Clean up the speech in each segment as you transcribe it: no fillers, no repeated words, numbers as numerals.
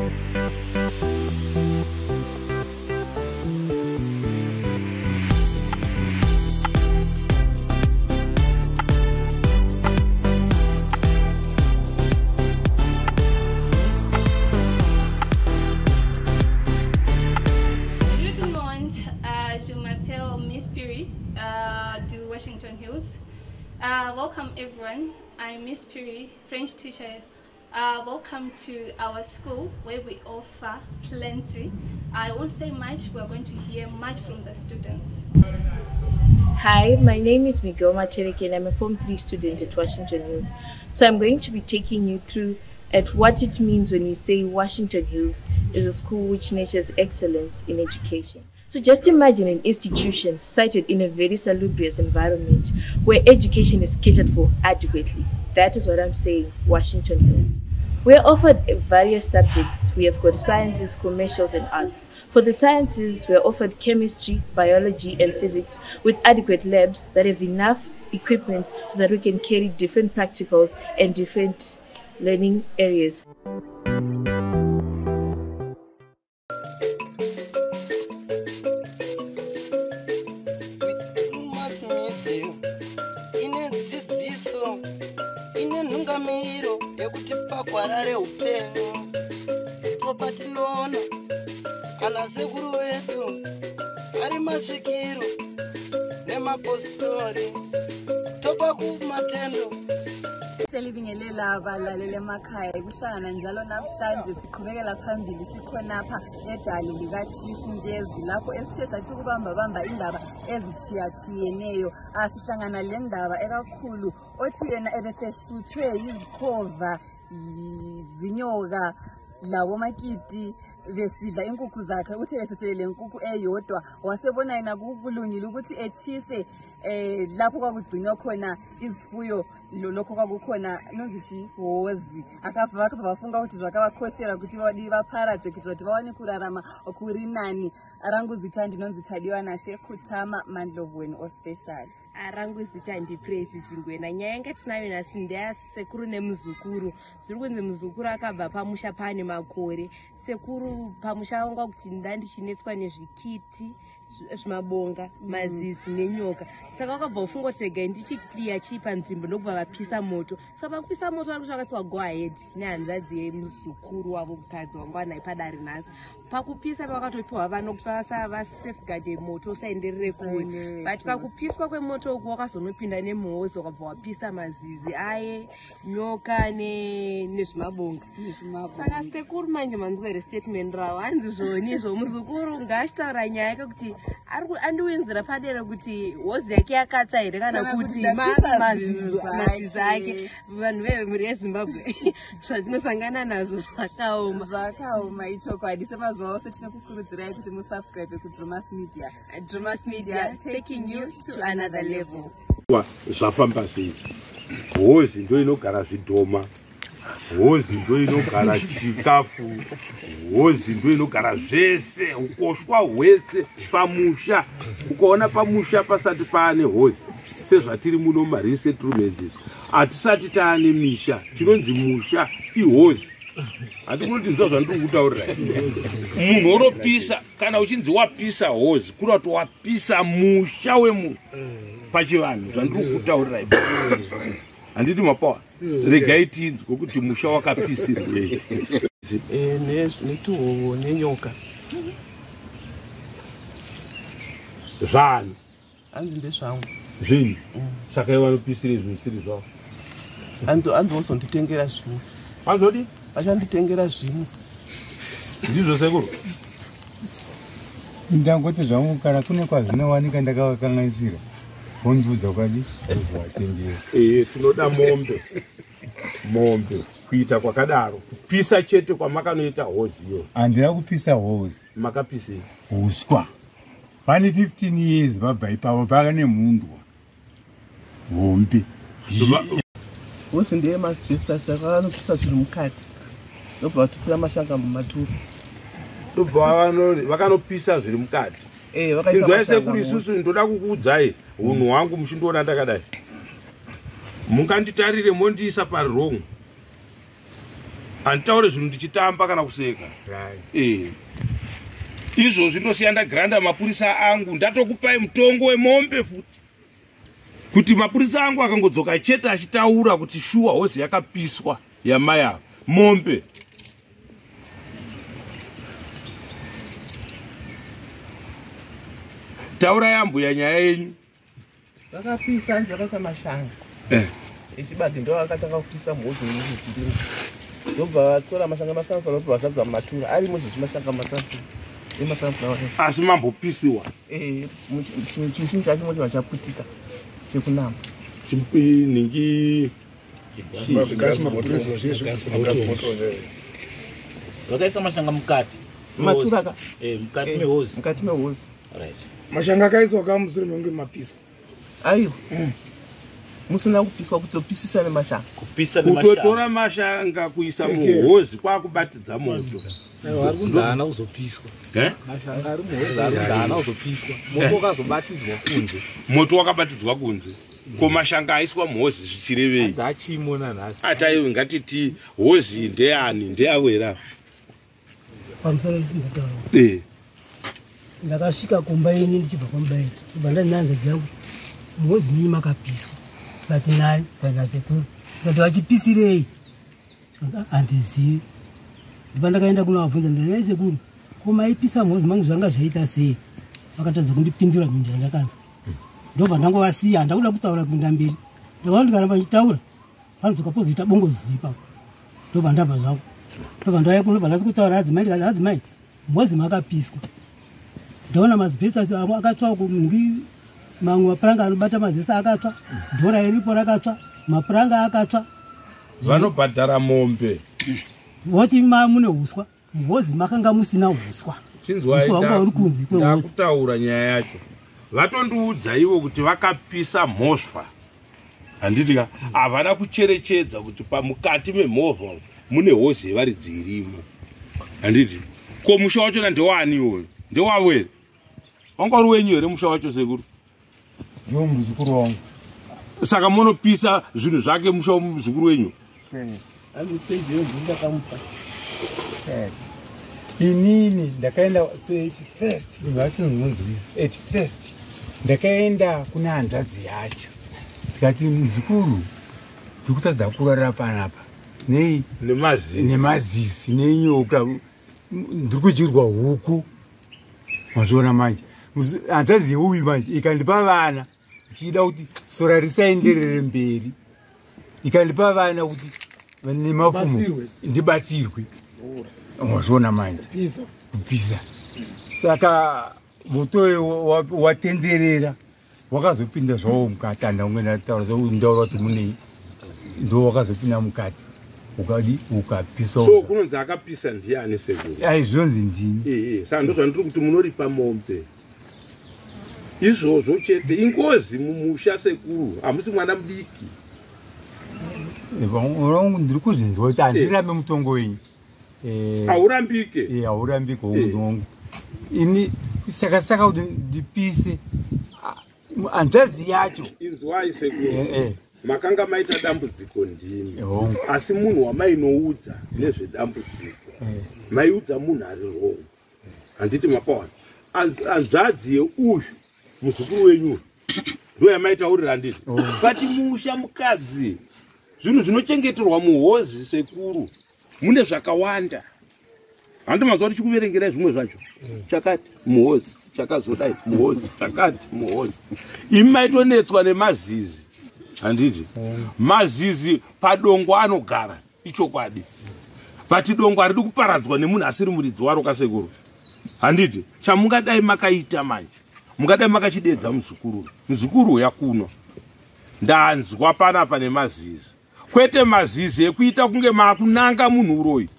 Bonjour tout le monde, je m'appelle Miss Perry de Washington Hills. Welcome everyone, I'm Miss Perry, French teacher. Welcome to our school where we offer plenty. I won't say much, we're going to hear much from the students. Hi, my name is Miguel Matereke and I'm a Form 3 student at Washington Hills. So I'm going to be taking you through at what it means when you say Washington Hills is a school which nurtures excellence in education. So just imagine an institution sited in a very salubrious environment where education is catered for adequately. That is what I'm saying, Washington Hills. We are offered various subjects. We have got sciences, commercials, and arts. For the sciences, we are offered chemistry, biology, and physics with adequate labs that have enough equipment so that we can carry different practicals and different learning areas. Mass media ine dzidziso, ine nhungamiro yekutipa gwara reupenyu. Ndipo patinoona ana sekuru vedu ari masvikiro nemapostori, topa kumatendo. Siyalibingelela abalaleli emakhaya, kuhlangana njalo namhlanje siqhubekela phambili sikhonapha edale lika-Chief Ngezi lapho esithe sathi ukubambabamba indaba ezitshiyatshiyeneyo. Sihlangana le ndaba ekakhulu othi yena ebesehlutshwe yizikhova, zinyoka labomakiti besidla inkukhu zakhe. Uthi besesele le nkukhu eyodwa, wasebona yena kulungile ukuthi etshise lapho kwakugcinwa khona izifuyo, lokho kwakukhona nonzi chihozi. Akabva vakabva vafunga kuti zvakavakoshera kuti vadi vaparadze kuitira kuti vawane kurarama kuri nani. Rangu zita ndinonzi Tadiwa Nashe Kutama Mandlovu wenu ospecial. Rangu zita ndiPraise Zingwena. Nyaya yanga tinayo nhasi ndeyasekuru nemuzukuru. Zviri kunzi muzukuru akabva pamusha paane makore. Sekuru pamusha vanga kuti ndandichinetswa nezvikiti, zvimabonga, mazizi nenyoka. Saka vakabva vafunga kuti regai ndichikliya chii panzvimbo, ndokubva vapisa moto. Saka pakupisa moto vari kuti vakapiwa go ahead nehanzvadzi yemuzukuru wavo mukadzi wanga wanaye padare nhasi. Pakupisa pavakatopiwa vano kuti vasafeguarde moto usaenderere kure, Usaenderere but kure. Pakupiswa kwemoto uku wakazonopinda nemuhozi, wakabva wapisa mazizi aye, nyoka nezvimabonga. Saka sekuru manje manzwa here statement ravo? Hanzi zvoni izvo muzukuru ngaachitaura nyaya yake kuti andiwinzira padera kuti hozi yake yakatsva here kana Kana kuti kuti ndapisa zvinhu mazizi zvake. ake. Vanhu vemhuri yeZimbabwe, zvatinosangana nazvo zvakaoma. Zvakaoma ichokwadi. Semazuva ose tinokukurudzirai kuti musubscribe kuDrumas Media. Drumas Media, taking you to another level. Zvafamba sei? Hozi ndo inogara zvidhoma, hozi ndo inogara chikafu, hozi ndo inogara zvese, ukoshwa hwese pamusha. Ukaona pamusha pasati paane hozi, sezvatiri muno mumaresettlements izvi, hatisati taane misha. Chinonzi musha ihozi. Handikuri ndo zvandiri kutaurirai. Munhu unopisa, kana uchinzi wapisa hozi, kuda kuti wapisa musha wemunhu pachivanhu. Zvandiri kutaurirai, handiti mapawa? Regai tinzwe kuti musha wakapisirwei. Netuhovo nenyoka. Zvanhu? Hanzi ndezvangu. Zvinhu? Saka ivo vanopisire zvinhu zvisiri zvavo? Hanzi vozonditengera zvimwe. Vanzodi? Vachanditengera zvimwe. Ndizvo sekuru? Ndangoti zvangu kana kune kwazvinowanika ndakavakanganisira, vondiudza kwadi kuzovatengera. Ee, tinoda mombe, mombe. Kuita kwakadaro kupisa chete kwamakanoita hozi iyo. Handina kupisa hozi. Makapisei? Uswa. Pane 15 years vabva ipapo, pakane mhundwa hombe. Hozi ndeyemabhestas, saka vanopisa zviri mukati, ndobva vatutira mashanga mumaturu. Ndobva vakanopisa zviri mukati? Vakaisa Inzwai mashanga sekuru, isusu ndoda kukuudzai unhu hwangu. Muchindiona ndakadai, munganditarire mondiisa parong. Handitaure zvinhu ndichitamba kana kuseka. Izvozvi ndosiya ndagranda mapurisa angu, ndatokupai mutongo wemombe futi. Kuti mapurisa angu akangodzoka chete achitaura kuti shuwa hozi yakapiswa yamai ava, mombe. Taurai ambuya nyaya yenyu. Vakapisa hanzi vakaisa mashanga echibage, ndo vakatanga kupisa mhozi nekudzirima, ndobva vatora mashanga masanfura, ndobva vazadza mumatura arimo izvozvi mashanga masanfura emasanfura. Asi mambopisiwa? Chimushini chacho moti vachaputika chekunama. Ningi vakaisa mashanga mukati matura ka mukati mehozi. Mukati mehozi. Right. Mashanga akaiswa ka mushure mekunge mapiswa? Aiwa, musina kupiswa, kutopisisa nemashanga. Kupisa nemashanga. Kutotora mashanga kuisa muhozi kwakubatidza moto. Aiwa, ari kunzi haana kuzopiswa. Eh? Mashanga ari muhozi ari kunzi haana kuzopiswa, moto wakazobatidzwa kunze. Moto wakabatidzwa kunze, ko mashanga aiswa muhozi zvichirevei? Hanzi achimo nanhasi. Ataiwe ngatiti hozi ndeyani, ndeyavo here ava? Pamusoro ndataura. Ndakasvika kumba ini ndichibva kwamubairi, kubva ndanzi hanzvadzi yangu, muhozi menyu makapiswa. Tikati nani? Tikati nasekuru. Tikati vachipisirei? Zvikanzi, "Ah, handizivi." Ndipa ndakaenda kunovabvunza, ndikati, "Nhai sekuru, ko maipisa muhozi mangu zvanga zvaita sei?" Vakatadza kundipindura mhindu yandakanzwa. Ndobva ndangovasiya, handakuda kutaura kuenda mberi. Ndakaona ndikaramba ndichitaura panodzoka pozoita bongozozo ipapo. Ndobva ndabva zvangu, ndobva ndauya kuno, ndobva ndasi kutaura adzimai, ndikati, "Adzimai, muhozi makapiswa. Ndaona mazibhesasi amwe akatsva kungi, mamwe mapuranga anobata mazibhesa akatsva, dhora iripo rakatsva, mapuranga akatsva." Vanobhadhara mombe. Voti ma mune uswa muhozi, makanga musina uswa. Chinzwai, Uswa hwanga huri kunze kwehozi. ndakutaura nyaya yacho. Vatondiudza ivo kuti vakapisa mhosva, handiti ka? Havana kucherechedza kuti pamukati memhovha mune hozi yevaridzi irimo, handiti? Ko musha wachona ndewani iwoyo? Ndewavo here? Wanga uri wenyu here musha wacho, sekuru? Ndiwo muzukuru wangu. Saka munopisa zvinhu zvake, musha womuzukuru wenyu? Ndakamupa. Inini ndakaenda first, inonzwisa, at first ndakaenda kuna hanzvadzi yacho, ndikati, "Muzukuru, ndiri kutadza kurara panapa." Nei? Nemazisi. Nemazisi nenyoka, ndiri kudyirwa huku. Mazviona manje? Hanzvadzi yeuyu manje ikandipa vana, ichida kuti sora risaenderere mberi, ikandipa vana kuti nemafumo Batsirwe. ndibatsirwe. Wazviona manje? Pisa. Kupisa. Saka moto watenderera, wakazopinda zvawo mukati. Handaunge ndataura, ndaura kuti munei, ndo wakazopinda mukati, ukadi ukapisa. So kunonzi akapisa ndiani, sekuru? Ai, zvinonzi ndini. Ee, saka ndozvandiri kuti munoripa mombe izvozvo chete. Ingozi mumusha, sekuru, hamusi mwana mudiki. Wangu, ndiri kuzvinzwa kuti handirambe mutongo wenyu. Haurambike. Haurambike wangu wangu ini. Saka kuti ndipise, hanzvadzi yacho Inzwai, sekuru. Makanga maita dambudziko ndimi. Hongu. Asi munhu wamainoudza nezvedambudziko, maiudza munhu ari wrong, handiti? Mapawana hanzvadzi yeuyu muzukuru wenyu uyu ndo yamaitaurira, handiti? But musha mukadzi, zvinhu zvinochengeterwa muhozi, sekuru, mune zvakawanda, handi? Manzwa tichikuverengerai zvimwe zvacho, chakati muhozi, chakazodai muhozi, chakati muhozi. Imi maitonetswa nemazizi, handiti? Mazizi padongo anogara, ichokwadi, but dongo haridi kuparadzwa nemunhu asiri muridzi waro kasekuru, handiti? Chamungadai makaita manje, mungadai makachidedza muzukuru. Muzukuru, yakuno ndanzwa panapa nemazizi, kwete mazizi ekuita kunge maakunanga munhu uroyi,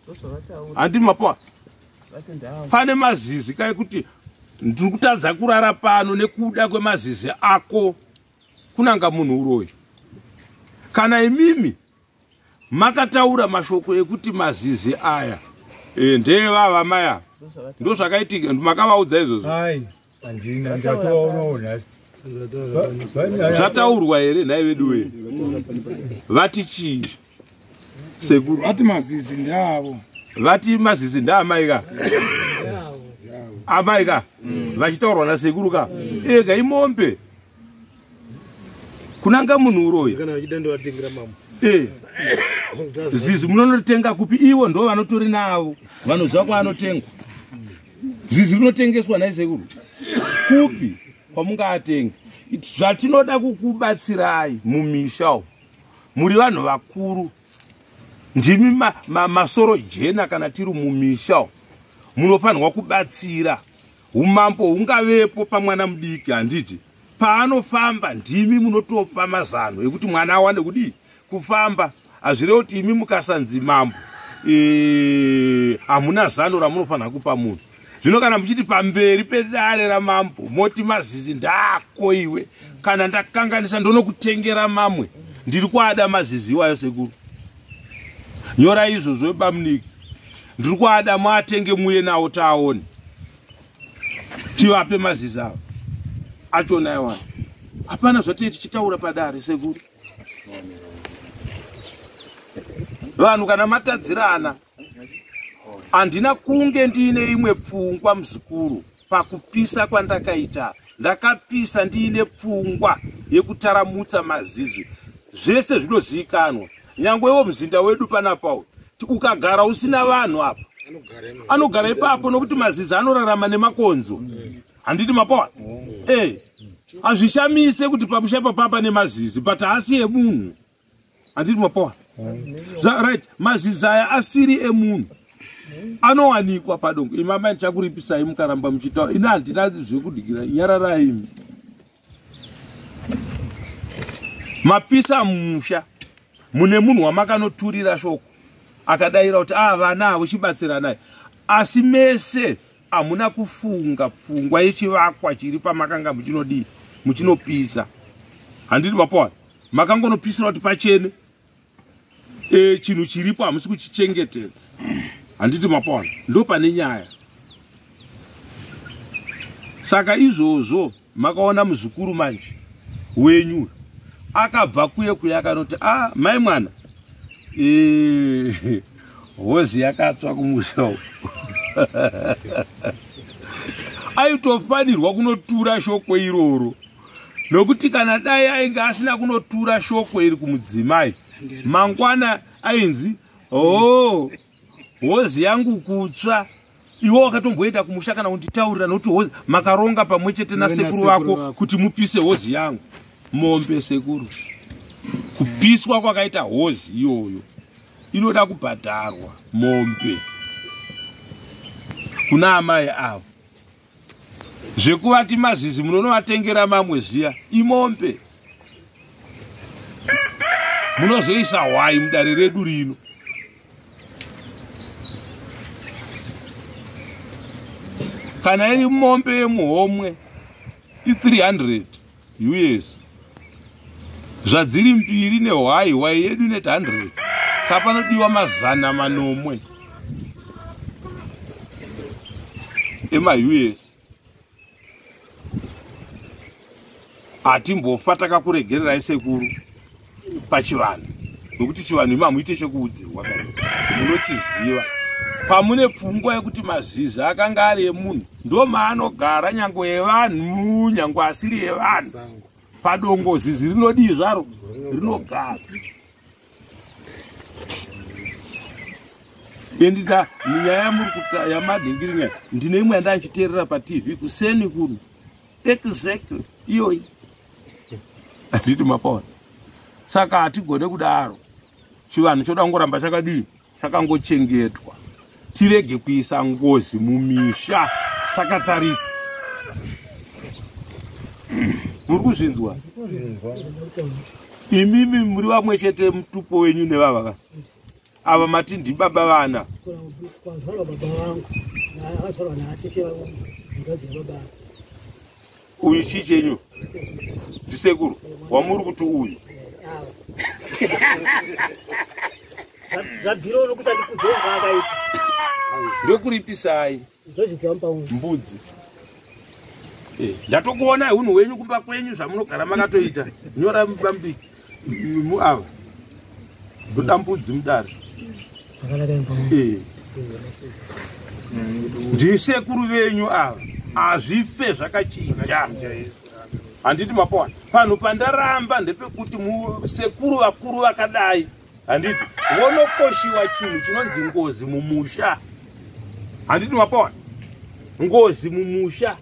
handiti? Mapoa pane mazizi kai kuti ndiri kutadza kurara pano nekuda kwemazizi ako, kunanga munhu uroyi. Kana imimi makataura mashoko ekuti mazizi aya ndevava maya, ndo zvakaitika. Makavaudza izvozvo? Ai, handina, ndatovaonawo nhasi. Zvataurwa here nhai vedu wee? Vati chii? Sekuru vati mazizi ndeavo. Vati mazizi ndeamai ka? Amai ka? Vachitaurwa nasekuru ka? Ega imombe. Kunanga munhu uroyi. Kana vachida ndovatengera mambo. Zizi munonotenga kupi? Ivo ndo vanotori navo. Vanoziva kwaanotengwa. Zizi rinotengeswa nhai sekuru. Kupi kwamungaatenge? Zvatinoda kukubatsirai mumisha umu. Muri vanhu vakuru. Ndimi masoro jena kana tiri mumisha umu. Munofanirwa kubatsira. Umambo hungavepo pamwana mudiki handiti. Paanofamba ndimi munotopa mazano ekuti mwana awane kudii kufamba. Hazvirevi kuti imi mukasanzi mambo hamuna zano ramunofanira kupa munhu. Zvino kana muchiti pamberi pedare ramambo moti mazizi ndako iwe, kana ndakanganisa ndonokutengera mamwe, ndiri kuada mazizi iwayo sekuru. Nyora izvozvo bamuniki, ndiri kuada muatenge muye nawo taaone, tivape mazizi avo achona iwayo. Hapana zvatei tichitaura padare sekuru. Vanhu kana matadzirana, handina kunge ndiine imwe pfungwa muzukuru pakupisa kwandakaita. Ndakapisa ndiine pfungwa yekutaramutsa mazizi. Zvese zvinozivikanwa. Nyangwe iwo muzinda wedu panapa ukagara usina vanhu apa anogara ipapo, nokuti mazizi anorarama nemakonzo. Handiti mapoa? Hazvishamise kuti pamusha ipapa nemazizi, but haasi emunhu. Handiti mapoa? Right, mazizi aya asiri emunhu anowanikwa padongo. Imama ndichakuripisai mukaramba muchitaura. Ini handina zvekudyira, nyararai imi. Mapisa musha mune munhu wamakanoturira shoko akadaira kuti vana avo chibatsiranai, asi mese hamuna kufunga pfungwa yechivakwa chiri pamakanga muchinodii muchinopisa. Handiti mapoa? Makangonopisira kuti pachene chinhu chiripo hamusi kuchichengetedza. Handiti mapoa? Ndo pane nyaya. Saka izvozvo makaona muzukuru manje wenyu akabva kuye kuye akanoti mai mwana hozi yakatsva kumusha. Aitofanirwa kunotura shoko iroro, nokuti kana dai ainge asina kunotura shoko iri kumudzimai, mangwana ainzi hozi yangu kutsva. Iwe wakatomboenda kumusha kana kunditaurira nokuti hozi makaronga pamwe chete nasekuru vako kuti mupise hozi yangu. Mombe sekuru, kupiswa kwakaita hozi iyoyo inoda kubhadharwa mombe kuna amai avo. Zvekuvati mazizi munonovatengera mamwe zviya imombe. Munozoisa hwai mudare redu rino. Kana iri mombe yemuhomwe i300 US. Zvadziri mbiri nehwai, hwai yedu ine 100. Saka panodiwa 700 emaUS. Hatimbofa takakuregererai sekuru pachivanhu, nokuti chivanhu imi hamuite chekuudzirwa kana munochiziva. Pamune pfungwa yekuti mazizi akanga ari emunhu ndo maanogara, nyangwe yevanhu nyangwe asiri yevanhu. Padongo zizi rinodii zvaro? Rinogara. Endida nyaya yamuri kuta yamadhingirinya, ndine imwe yandanchiteerera paTV kuseni kuno. Exactly iyoyi. Handiti mapaona? Saka hatigone kudaro. Chivanhu choda kungoramba chakadii? Chakangochengetwa. Tirege kuisa ngozi mumisha takatarisa. Muri kuzvinzwa? Imimi muri vamwe chete mutupo wenyu nevava ka? Ava mati ndibaba vana. Uyu chii chenyu? Ndisekuru wamuri kuti uyu. Ndokuripisai mbudzi. Ndatokuonai hunhu hwenyu kumba kwenyu zvamunogara makatoita. Nyora mubambiki ava. Ndoda mbudzi mudare. Zvakanaka imba. Ndisekuru venyu ava hazvife zvakachinja. Handiti mapona panhu pandaramba ndepekuti sekuru vakuru vakadai, handiti vonokoshiwa chinhu chinonzi ngozi mumusha. Handiti mapona ngozi mumusha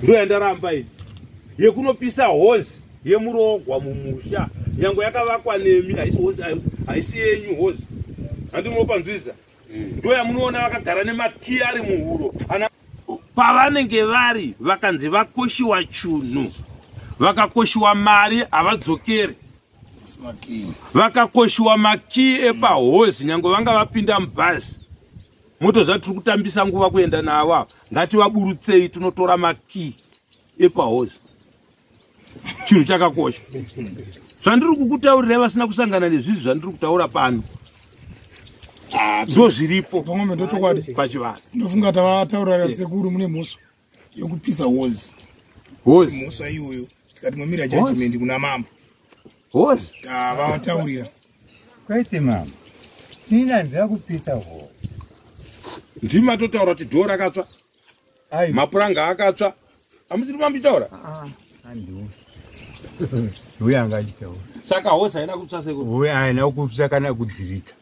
ndo yandaramba iyi yekunopisa hozi yemurogwa mumusha, nyange yakavakwa nemi haisi hozi, haisi yenyu hozi. Handiti munopanzwisa ndo yamunoona vakagara nemakiyi ari muhuro. Pavanenge vari vakanzi vakoshiwa chunhu, vakakoshiwa mari havadzokeri, vakakoshiwa makiyi epahozi nyange vanga vapinda mubhazi. Motoziva tiri kutambisa nguva kuenda navo ava, ngativaburutsei tinotora makiyi epahozi. Chinhu chakakosha zvandiri kukutaurirai vasina kusangana nezvizvi zvandiri kutaura pano ndo zviripo ndochokwadi pachivanhu. Ndofunga tavataurira sekuru mune mhosva yokupisa hozi. Hozi mhosva iyoyo tikati momira judgment kuna mambo. Hozi tavataurira. Kwete mambo, ini handina kupisa hozi. Ndima totaura kuti dhoo rakatsva, mapuranga akatsva, hamusiri mambotaura? Uye anga achitaura. Saka hozi haina kutsva sekuru? Uye haina kutsva kana kudhirika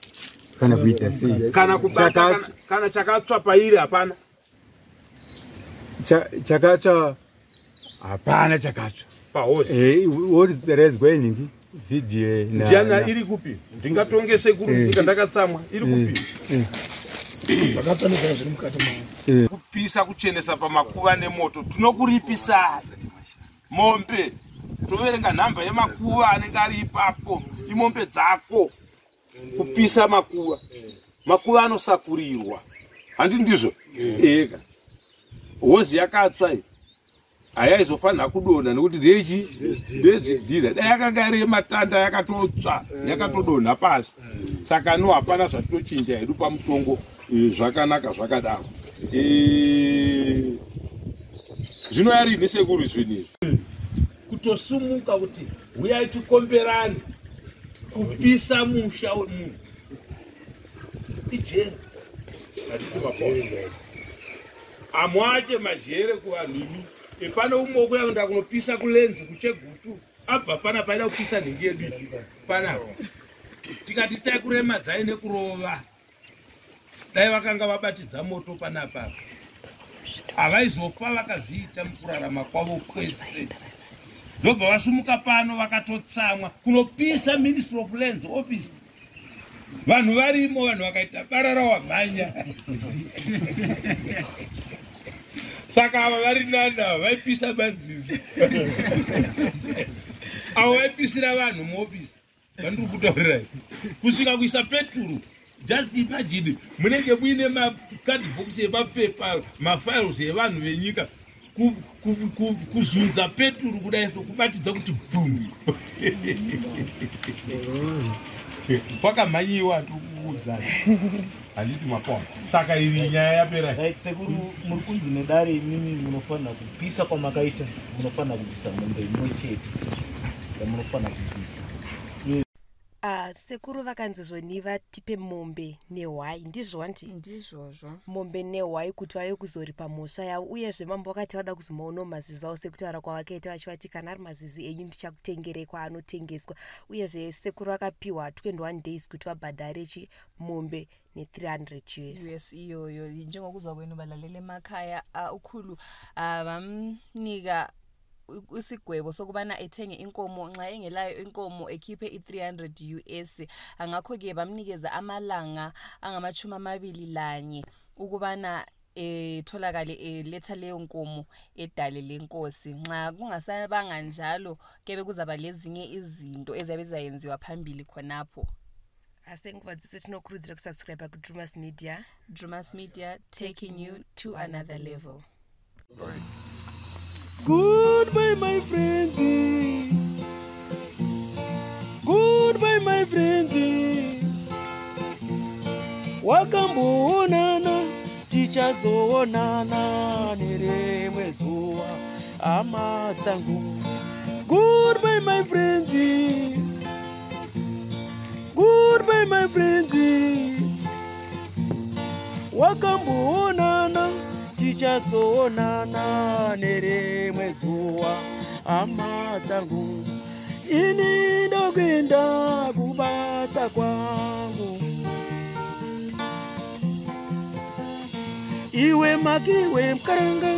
kana kuita sei kana kubata kana chakatsva pairi hapana. Chakatsva hapana chakatsva pahozi. Woredzwa inhingi video ndiana iri kupi? Ndingatonge sekuru ndakatsamwa iri kupi? Zvakatsva nezvanga zviri mukati mavo. Kupisa kuchenesa pamakuva nemoto tinokuripisa mombe, toverenga nhamba yemakuva anenge ari ipapo, imombe dzako. Kupisa makuva, makuva anosakurirwa, handi ndizvo? Eka hozi yakatsva iyi hayaizofanira kudonha nekuti ndechi ndezvidhina, dai yakanga iri yematanda yakatotsva yakatodonha pasi. Saka no hapana zvatinochinja hedu pamutongo, zvakanaka zvakadaro. Zvino yarini sekuru zvinhu izvi kutosumuka kuti huyai tikomberane kupisa musha wemunhu ijere. Amwache majere kuvanhu imi. Pane umwe kuenda kunopisa kulenzi kuchegutu abva pana paida kupisa nhingi yedu panapa, tikati tai kuremadzai nekurova, dai vakanga vabatidza moto panapa havaizofa vakazviita mukurarama kwavo kwese. Ndobva vasumuka pano vakatotsamwa kunopisa Ministry of Lands office, vanhu varimo, vanhu vakaita barara wamhanya. Saka ava vari nani ava vaipisa mazizi avo vaipisira vanhu muofisi vandiri kutaurirai kusvika kuisa peturu. Just imagine munenge muine macardbox emapepa mafiles evanhu venyika, kuzunza peturu kudai so kubatidza kuti bhum, kwakamhanyiwa tikukuudzai handiti mapona. Saka iri nyaya yapera. Right, sekuru muri kunzi nedare imimi munofanira kupisa kwamakaita, munofanira kupisa mombe imwe chete yamunofanira kupisa. Sekuru vakanzi zvoni vatipe mombe nehwai, ndizvo wanti? Ndizvozvo, mombe nehwai kuti vave kuzoripa mhosva yavo. Uyezve mambo vakati vada kuzomaonawo mazizi avo sekutaura kwavakaita vachivati kana ari mazizi enyu ndichakutengerei kwaanotengeswa. Uyezve sekuru vakapiwa 21 days kuti vabhadhare chi mombe ne-300 US. US iyoyo. Njengokuzwa kwenu balalele emakhaya, ukhulu bamnika isigwebo sokubana ethenge inkomo, nxa engelayo inkomo ekhiphe i-300 US. Ngakho-ke bamnikeza amalanga angama-21 ukubana etholakale eletha leyo nkomo edale lenkosi. Nxa kungasabanga njalo kebe kuzaba lezinye izinto eziyabe zizayenziwa phambili khonapho. Asi nguva dzose tinokurudzira kusubscribe kuDrumas Media. Drumas Media, taking you to another level. Goodbye, my friends. Goodbye, my friends. Wakamboonana, tichazoonana nerimwe zuva, hama dzangu. Goodbye, my friends. Goodbye, my friends. Wakamboonana, tichazoonana nerimwe zuva, hama dzangu. Ini ndokuenda kubasa kwangu. Iwe makiwe mukaranga.